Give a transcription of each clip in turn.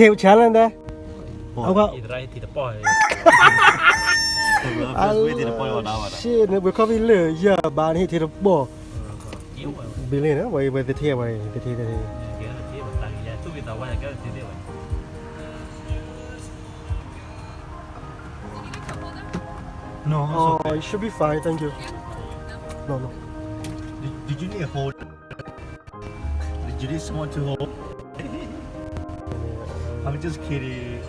Detail challenge ဒဲး, အဝဲ shit န့ၣ် ပှ့ၤခီၣ်ဖံလၢယၤဘၣ်န့ၣ် ဟ့ၣ်ထံတပီၢ်, ဘံလ့န့ၣ် ဝဲဝဲသထ့ဝဲသထ့သထ့ No, it's okay. Oh, it should be fine, thank you. No, no. Did, did you need a hold? Did you need someone to hold? I'm just kidding.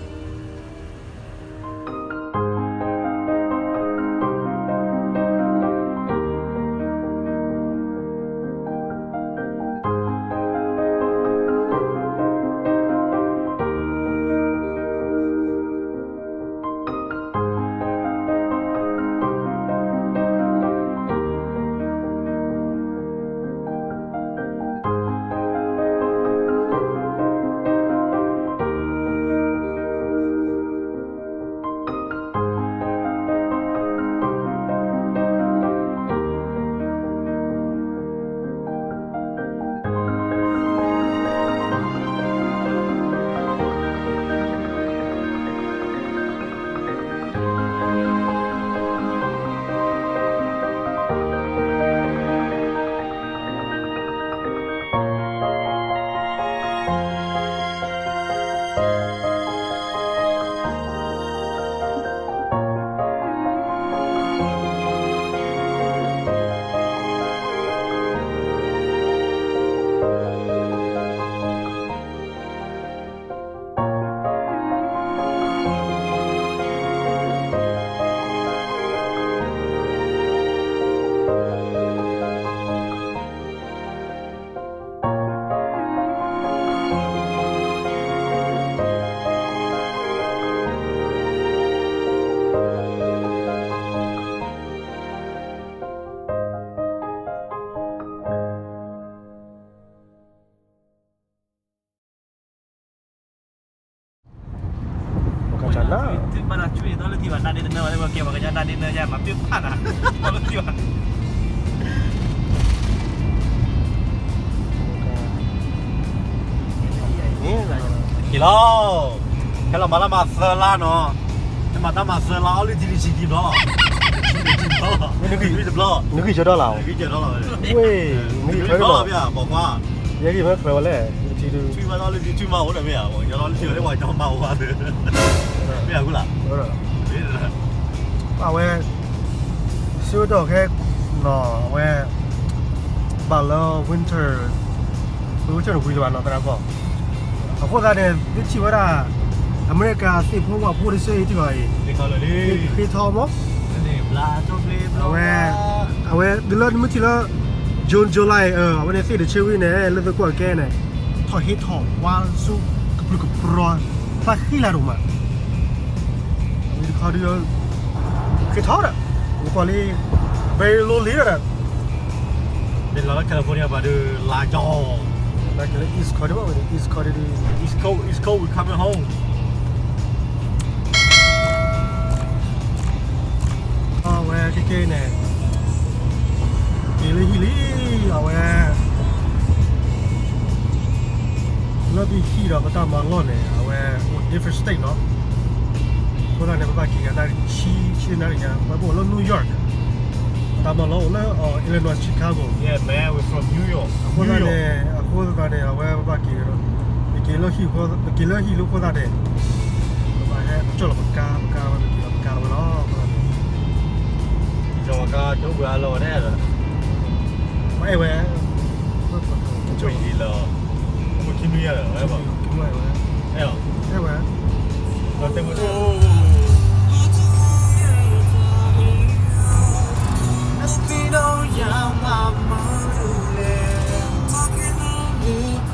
သုဘၣ်တၢ်ဆွံတၢ်လၢထံဘၣ် တၢ်ဒ့တနၢဘၣ် လၢပကဲပှၤကညီတၢ်ဒ့နၢယါ မၤပ့ၢ်ဖးနၤ တၢ်လၢထံဘၣ် က့ၤလီၤ ဟဲလီၤမၤတၢ်မၤသၢလါနီၤ ဟဲမၤတၢ်မၤသၢလါ အီၣ်လုၢ်ထံတဆံခံဘျီလီၤ တဘျီ နဂံၢ်ဆၢထီၣ်လၢ နဂံၢ်ဆၢထီၣ်လီၤ ဝ့ၢ် နဂံၢ်ဆၢထီၣ်လီၤ ပိာ်ခွါ ယဲက့ၤဖဲဖျၢၣ်ဝဲလဲၣ် ထံဒု ထွံၣ်မးတၢ်လၢထံ ထွံၣ်မးအိၣ်ဒီးမ့ၢ်ဧါ ပှၤကညီတၢ်လၢထံဝဲလၢပှၤကညီမၤအိၣ်ဘၣ်သ့ မ့ၢ်ဧါ အဝဲ စ့ဝဲတၢ်ခဲနီၤ အဝဲ ဘၣ်လၢ winter winter ဝံၤလၢၤဘၣ်နီၤ သရၣ်ကီၢ် အဃိသတးန့ၣ် သုထံၣ်ဝဲဒၣ် အမဲရကၤသ့ၣ်ဖိဝၣ်ဖိတဆၢအံၤထံဂီၤအံၤ ဃ့ထီၣ်မး အဝဲ အဝဲ တုၤလၢနမ့ၢ်ထံၣ်လၢ June July အဝဲန့ၣ်သ့ၣ်တဆၢဝံၤန့ၣ် လၢသုကွၢ်ကဲန့ၣ် ထီၣ်ဟ့ထီၣ်ဝါဆူ ကပြုၢ်ကပြီၤ သးဃံလၤဒိၣ်မး အဝဲတခီဒု ဃ့ထီၣ်ဒီး ဝဲကီၢ်လံ very lonely ဒီး မ့ၢ်လီၤလၢ California ဘၣ်ဒီး လါကီ လၢကလၢ East ခီဒံးဘၣ်ဝဲန့ၣ် East ခီဒံး East Coast East Coast we coming home အဝဲခဲကဲန့ၣ် က့ၤလၢဟံၣ်လံ အဝဲ လၢပဟံၣ်ဒီးပတၢ်မၤလီၢ်န့ၣ် အဝဲ different state နီၤ အဃိသတးန့ၣ် ပဘၣ်က့ၤကနၣ်ဆံဆံနၣ်ရံၣ်ညါ ပဘၣ်အိၣ်လၢ New York တၢ်မၤလီၢ်အိၣ်လၢ Illinois Chicago အဃိသတးန့ၣ် အဃိသတးန့ၣ် အဝဲပဘၣ်က့ၤ ပက့ၤလၢဟံၣ် ပက့ၤလၢဟံၣ်လၢအဃိသတးန့ၣ် ပဘၣ်ဟဲကၠီၣ်လီၤပကါ ပကါဝဲ ပက့ၤလီၤပကါ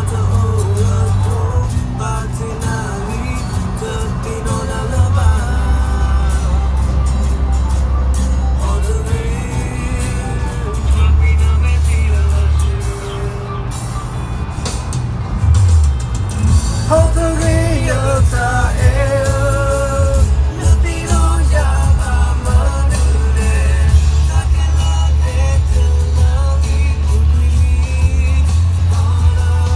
လီၤဝဲလီၤ အဃိသတးန့ၣ် ယွၤမၤကါကၠိပှၤလီၤဝဲဒၣ်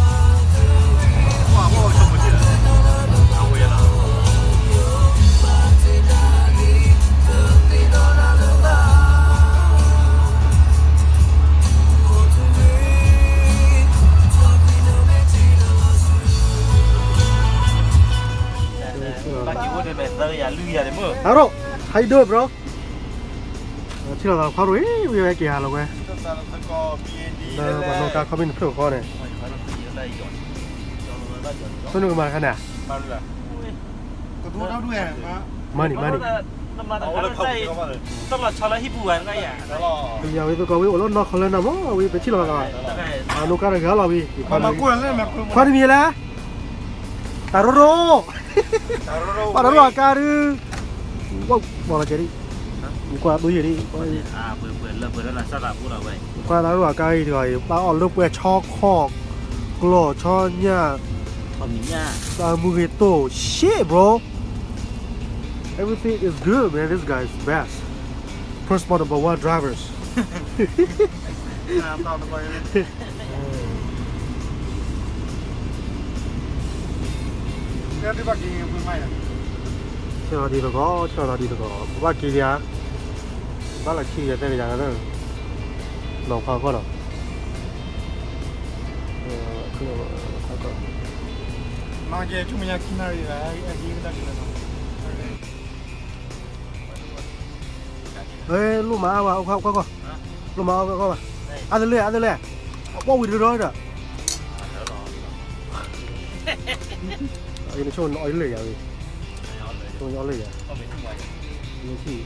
ဒီး ပအဲၣ်ဝဲ ကၠိလီၤ ပခံမံၤယါဒီး အဲၣ်ဘၣ် အဲၣ်ဝဲ အဲၣ်ဝဲ Hello, how you doing, bro? ထံၣ်လိာ်သးခွါရိၣ်အံၤ ဝံၤဝဲက့ၤဟးလီၤဝဲ လၢပှၤနီၣ်ကါခီပနံၣ်တဖျၢၣ်ဃီန့ၣ် ဆိနကမၤတခါန့ၣ် money money တၢ်လီၤဆီလၢဟံၣ်ပူၤဝဲတဂၤယၤ ပယၤဝံၤသကိးဝံၤအိၣ်လၢနီၢ်ခီလၢနၤမး ဝံၤပထံၣ်လိာ်သးဘၣ် အနီၣ်ကါတဂၤလီၤဝံၤ ခွါတမံၤလဲၣ် တၢ်ရိရိ ပှၤတရိအကါဒု ဝဲ မီၢ်လီၤကဲဒံ ကွၢ်ဒိယဲၢ်ဒံ ကွၢ်တၢ်ရိအကါအံၤတဂၤအံၤ ဘၣ်အီၣ်လၢပှဲၤဆီခီၣ် ကျီၢ်ဆီညၣ် တၢ်မုၢ်ဂ့ၤတိၢ် shit bro everything is good man this guy is best first number one drivers ဆ့ၣ်နီၤဒံသကိး ဆ့ၣ်နီၤဒံသကိး ပဘၣ်က့ၤယၤ ဘၣ်လီၤခံယၤသဲကယၤလၢ နီၢ်ခွါခီၣ်နီၤ မၤကဲဆူမဲာ်ညါခံနၣ်ရံၣ်ဘၣ် အဟံးကတၢၢ်ကလဲၤနီၤ လိၣ်မၤအါဝဲ အိၣ်ခီၣ် လိၣ်မၤအါဝဲ အိၣ်ခီၣ်ဘၣ် အါတလၢ အါတလၢ အပှၢ်ဝံၤတရီဒီး အဆိနအီလၢယၤဝံၤ ဆိနအီလၢယၤ နထံၣ်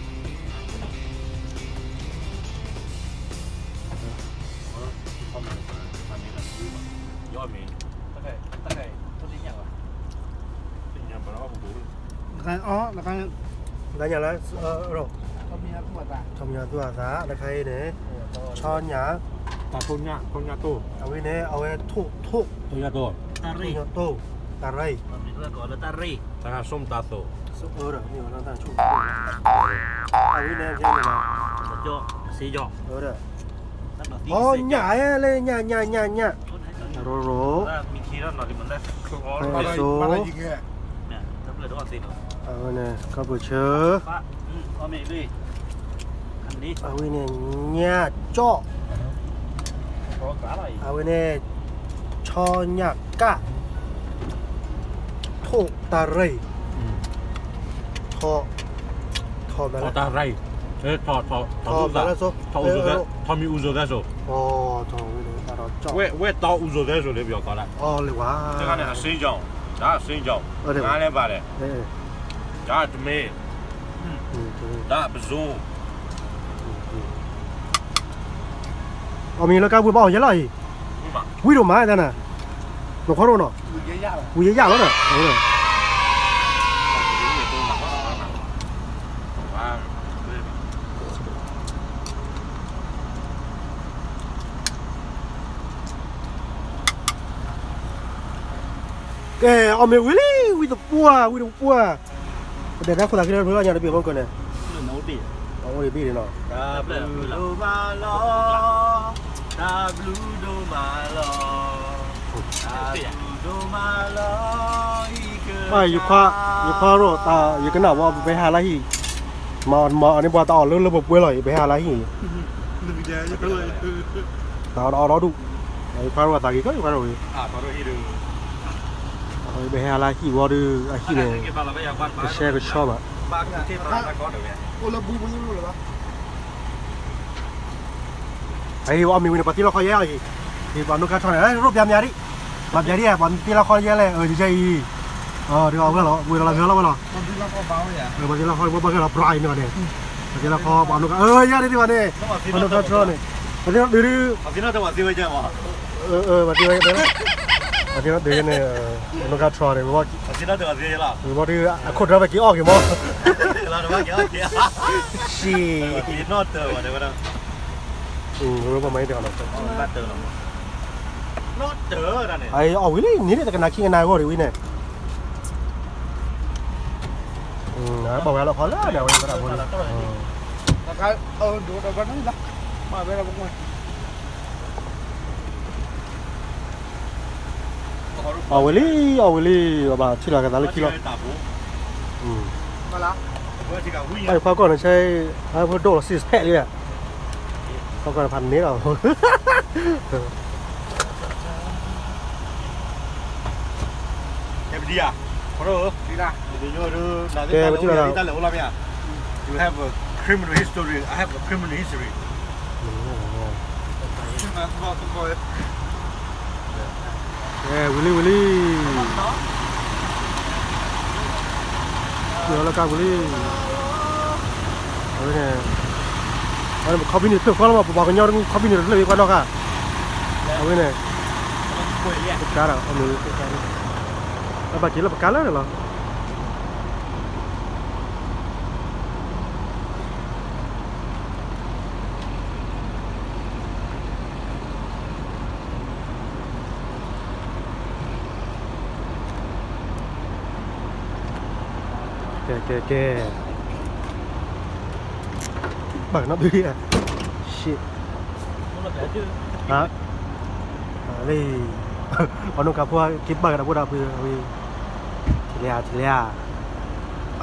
တခါအီၤ တခါ တခါညါလၢ ထီၣ်မံၤသူအသး တခါအံၤန့ၣ် ဆီညၣ် တၢ်ထိၣ်ညၣ် ထိၣ်ညၣ်တိၢ်, အဝဲန့ၣ် အဝဲထိၣ် ထိၣ် ထိၣ်ညၣ်တိၢ်, တၢ်ရ့ၣ်, ထိၣ်ညၣ်တိၢ်, တၢ်ရ့ၣ်, တၢ်ရ့ၣ်, တၢ်ရ့ၣ်, တၢ်ရ့ၣ်, တၢ်ရ့ၣ်, အဝဲန့ၣ် အဝဲ အီ ညၣ်အဲလၢ ညၣ် ညၣ် ညၣ် ညၣ်, ရိရိ, အဝဲန့ၣ် ကီၢ်ပူၤဆၢ, အဝဲန့ၣ် ညၣ်ကၠီၣ်, အဝဲန့ၣ် ဆီညၣ်ကၣ်, ထိၣ်တၢ်ရ့ၣ်, ထီ, ထီ, ထီမ့ၢ်အူစိၤသဲစိၤ, ဝဲတီအူစိၤသဲစိၤလၢပယီၤကီးဒၣ်, အီၤလၢၤဝဲ, ဒါအစိမ်းကြောင်, ဒါအစိမ်းကြောင်, ငါလည်းပါတယ်, ဒါတမ့ၢ်, ဒါပစိၤ အီၣ်မ့ၤလၢကါပူၤဘၣ်အီၣ်ယဲလီၤအံၤ, ဝံၤဒိၣ်မးတၢ်နၤ, နခီရိၣ်နီၤ, ဝံၤယဲယၣ်လီၤနၤ, ကဲ အီၣ်မ့ၤဝံၤလံ, ဝံၤတပှၢ်, ဝံၤတပှၢ်, ပဒဲးတၢ်ခိၣ်သးက့လၢဖုလီၤညါတဘ့ၣ်မီၢ်ကၢန့ၣ်, အအိၣ်ဒံးဘ့ၣ်န့ၣ်နီၤ, တၢ်ဘျုးဒိၣ်မးလီၤ, တၢ်ဘျုးဒိၣ်မးလီၤ, တၢ်ဘျုးဒိၣ်မးလီၤ, ယခွါ, ယခွါရိၣ်သး ယကနၣ်ဝဲ ပဟဲဟးလၢဟံၣ်, မၤအီၤန့ၢ်ပှၤတၢ်အီၣ်လၢလၢပှဲၤပှဲၤလီၤအံၤ ပဟဲဟးလၢဟံၣ်အံၤ, တၢ်အီၣ်ဒီဒူၣ်, ယခွါရိၣ်သးဂ့ၤကီး ယခွါရိၣ်ဂ့ၤ, ပဟဲဟးလၢဟံၣ်ဝံၤဒီး အဟံၣ်န့ၣ် ကဆှဲကဆှီဘၣ် အိၣ်လၢဘူပူၤလၢလၢဘၣ် အံၤအီၣ်မ့ၤဝံၤန့ၣ် ပှၤတ့လီၤခီယဲအံၤ, ပှၤနိၣ်ကါထီၣ်န့ၣ် ရိၣ်ပျးမယၤဒံး, ပှၤပျးဒံးဧါ ပှၤတ့လီၤခီယဲလဲၣ် အယဲအံၤ, ဒီးအဝဲလီၤ ဝဲဒီးလီၤဂဲၤလီၤဝဲလီၤ, ပှၤတ့လီၤခီဘၣ်ဝဲယၤ, ပှၤတ့လီၤခီဝဲဘၣ်ဂဲၤလီၤ ပြးအံၤန့ၣ်ဘၣ်န့ၣ်, ပှၤတ့လီၤခီ ပှၤနိၣ်ကါ အၢ ယၤဒံးဒံးဘၣ်န့ၣ်, ပှၤနိၣ်ကါထီၣ်န့ၣ်, ပှၤတ့လီၤဒုးဒုး, ပှၤတ့လီၤဒုးန့ၣ်, ပှၤနိၣ်ကါထီၣ်န့ၣ်, ဝံၤဘၣ်ဒီး အခိၣ်ဒၢဘၣ်က့ၤအီၣ်က့ၤမီၢ်, ရှံ, အအီၣ်ဝံၤလံ န့ၣ်တကနၣ်ခံကနၣ်ဂီၢ်ဒံးဝံၤန့ၣ်, ဘၣ်ဝဲလီၤခီလၢန့ၣ် အဝဲဒၣ်ဖိန့ၣ် အီၣ်ဝံၤလံ အီၣ်ဝံၤလံ, ဘၣ်ထံၣ်လီၤကသးလၢခံလီၤ, ဘၣ်ခွါကီၢ်န့ၣ်ဆဲ, ဟဲဖိဒိၣ်လီၤ six pack လံ, ခွါကီၢ်န့ၣ်ဖးန့ၢ်လီၤ ကဲ ပထံၣ်လီၤ, you have a criminal history, I have a criminal history, ဝံၤလံ ဝံၤလံ, လၢကါပူၤလံ, အဝဲန့ၣ်, အဝဲန့ၣ် ပ company တဖျၢၣ်ဃီလီၤမး ပပှၤကညီတမံၤ company တဖျၢၣ်အံၤကွၢ်နီၣ်ဃာ်, အဝဲန့ၣ်, ပကါဒီး အမ့ၢ် ပကါ, အဘၣ်က့ၤလၢပကါလၢာ်လီၤ ကဲ ကဲ ကဲ, ဘၣ်ကနီၣ်ဘုဧါ, shit, ဟါ, လံ, ပှၤနိၣ်ကါဖိက့ၤဘၣ်ကဒီးဖိဒၣ်ဖု, ထံၣ်လံဧါ ထံၣ်လံဧါ,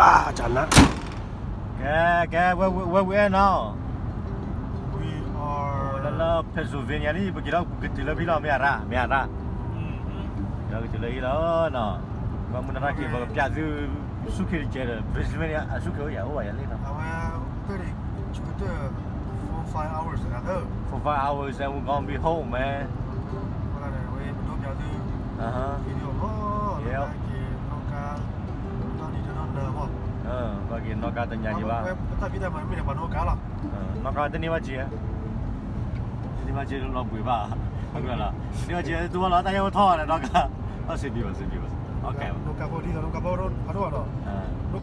အါ ကနၣ် ကဲ ကဲ, where we at now, လၢ Pennsylvania လံ, ပက့ၤလီၤ ကတုၤလၢဖဲလီၤ မ့ၢ်အရၣ် မ့ၢ်အရၣ်, ကတုၤလၢဖဲလီၤနီၤ, ပှၤမုၢ်နၤတၢ်က့ၤ ပကပျးသု ဆူၣ်ခ့တကဲဒီး Pennsylvania အဆူၣ်ခ့အိၣ်ယၤ အိၣ်ဘၣ်ယၤလံနီၤ, four, five hours and we gonna be home, man. ပက့ၤနီၣ်ကါတနံၤတနီၣ်နၢၤမး, နီၣ်ကါတန့ၢ်ဘၣ်က့ၤ, တန့ၢ်ဘၣ်က့ၤလီၤဘှံးဘၣ်, တန့ၢ်ဘၣ်က့ၤလီၤဘှံးဘၣ်, တန့ၢ်ဘၣ်က့ၤလီၤဘှံးဘၣ်, စံးဘံၣ်ဘၣ်, စံးဘံၣ်ဘၣ်, နီၣ်ကါဖိဒ်သိး နီၣ်ကါဖိဖးဒိၣ်ဒီး နီၣ်ကါဖိဒ်သိး နီၣ်ကါဖိဖးဒိၣ်ဒီး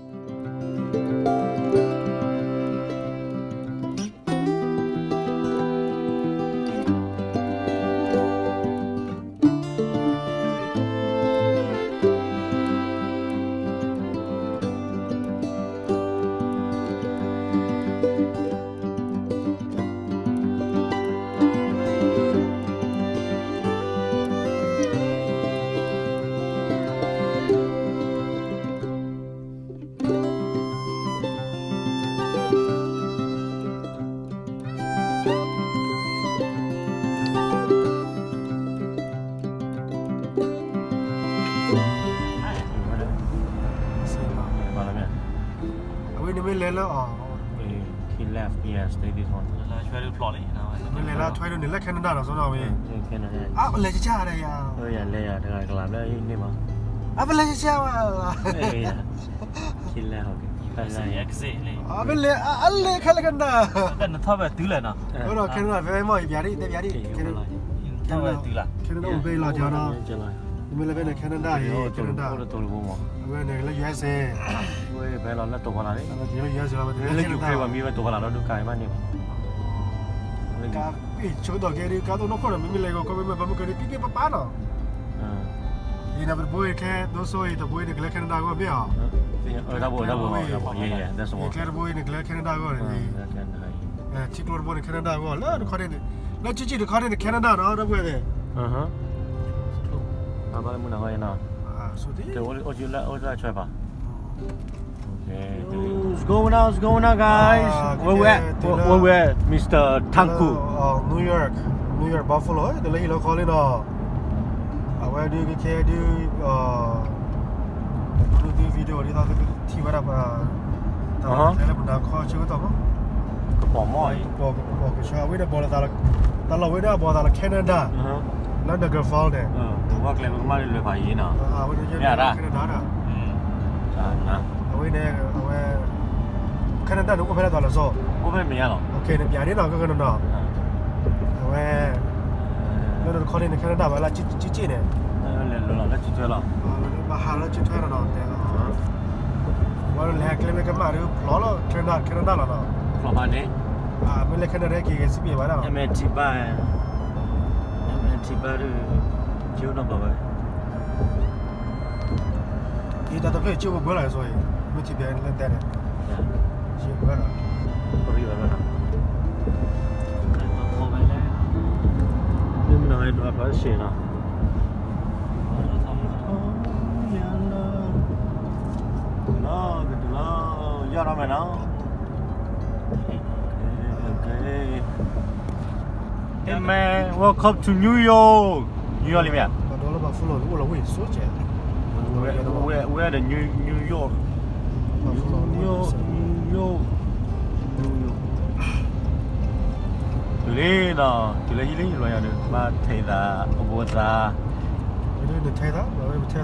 အဝဲန့ၣ်မ့ၢ်လဲၤလၢအီၤ, မ့ၢ်လဲၤလၢထွဲဒိၣ်န့ၣ် လၢ Canada နီၤ စီၤနီၤဝဲ, အလဲၤကၠၢ်ကၠၢ်ဒၣ်ယၤ, ယၤလဲၤယၤတဂၤကလးဘျၢအံၤန့ၣ်ဘၣ်, အပလဲၤကၠၢ်ကၠၢ်ဝဲ, လဲၤ, အလဲၤခဲလၢာ် Canada ဒီး Canada ဖဲမ့ၢ်ယပျးဒ် တဲပျးဒ် Canada အိၣ်ဖဲလီၤကီနီၤ, မ့မ့ၢ်လၢဖဲန့ၣ် Canada အံၤ Canada အဝဲန့ၣ်လၢ USA, ဖဲလီၤလၢတိၤဖီလာ်န့ၣ်, လၢ Ukraine ဘၣ်မ့ၢ်ဝဲတိၤဖီလာ်ဒီးဒုးကါမးန့ၣ်ဘၣ်, ကါဆိကတီၢ်ကဲဒ် ကါသိၣ်နီၢ်ခိၣ်ဒီး မ့မ့ၢ်လဲၤဂီၤခီ မ့မ့ၢ်ဘၣ်မုၢ်ကဒ် ပံပံပပနီၤ, အံၤနပတဘိအံၤခဲ ဒိဆိအံၤတဘိအံၤန့ၣ် ကလၢ Canada အဂီၢ်မ့ၢ်ဧါ, တၢ်ဘိတၢ်ဘိ, ကျဲတဘိအံၤန့ၣ် ကလၢ Canada အဂီၢ်န့ၣ်, ထံကျိတဘိန့ၣ် Canada အဂီၢ် လၢတခီန့ၣ်, လၢကၠံၣ်ကၠံၣ်တခီန့ၣ် Canada နီၤ ဒီပုၢ်ဝဲၢ်သ့ၣ်, ဘၣ်လၢမုၢ်နၤဂီၢ်နီၤ, အိၣ်လၢအဆွဲပၤ, ဝဲ Mister Tanku, New York, New York Buffalo တလၢဟံၣ်လီၤခီလံနီၤ, အဝဲဒုးကခဲဒုး ဒုး video ဒ်သိးသုထံၣ်ဝဲဒၣ်ပှၤ, တၢ်လီၢ်လၢပနၤခီဆၢကတီၢ်မး, ကပီၤမီၢ်အံၤ, ကပီၤကဆှီ အဝဲန့ၣ်ဘီၣ်လၢသးလီၤ, တၢ်လီၢ်ဝဲဒၣ်ဘီၣ်သးလၢ Canada, လၢ Niagara Falls န့ၣ်, ပဝဲကျဲပကမၣ်လၢလွဲၢ်ဖးယံၤနီၤ, အဝဲန့ၣ် Canada ဒီး အဝဲန့ၣ် အဝဲ Canada န့ၣ် အိၣ်ဖဲလဲၣ်တၢ်လီၤဆီ, အိၣ်ဖဲမဲာ်ညါလီၤ, နပျးန့ၣ်နီၤ ကကနနီၤ, အဝဲ လၢနတခီန့ၣ် Canada ဘၣ်လၢကၠံၣ်ကၠံၣ်န့ၣ်, လဲၤလီၤလၢကၠံၣ်ထွဲလီၤ, ဘၣ်ဟးလၢကၠံၣ်ထွဲလီၤနီၤ, တဲလီၤ, ဝဲလဲၤဟဲကျဲမ့ၢ်ကမၣ်ဒီးဖျိးလီၤ Canada, Canada လီၤနီၤ, ဖျိးဖးန့ၣ်, မ့ၢ်လဲၤ Canada က့ၤဂဲၤစံးဘၣ်ဝဲဒၣ်, MIT ဘၣ်, MIT ဘၣ်ဒီး ကၠိနီၢ်ဘၣ်ဝဲ ယတၢ်တဖျၢၣ်ကၠိဘၣ်လီၤ ယဆိအံၤ, မ့ၢ်ထံၣ်ဘၣ်လၢတဲန့ၣ်, ကၠိဘၣ်လီၤ, မ့ၢ်မနုၤဒွးဖျါတဆ့နီၤ, လီၤကတုၤလီၤ, ယီၢ်ထီၣ်မဲာ်နီၤ, Hey man, welcome to New York. New York လံမ့ၢ်ဧါ, ဒီးလၢ Buffalo အိၣ်လီၤဝ့ၢ်စိကဲး, we're at the New, New York, New York, New York, New York. တုၤလံနီၤ, တုၤလၢဟံၣ်လံ လွဲၢ်ယၤဒီး ဘၣ်ထဲးသး အဘိသး, နထဲးသး, ထဲးသး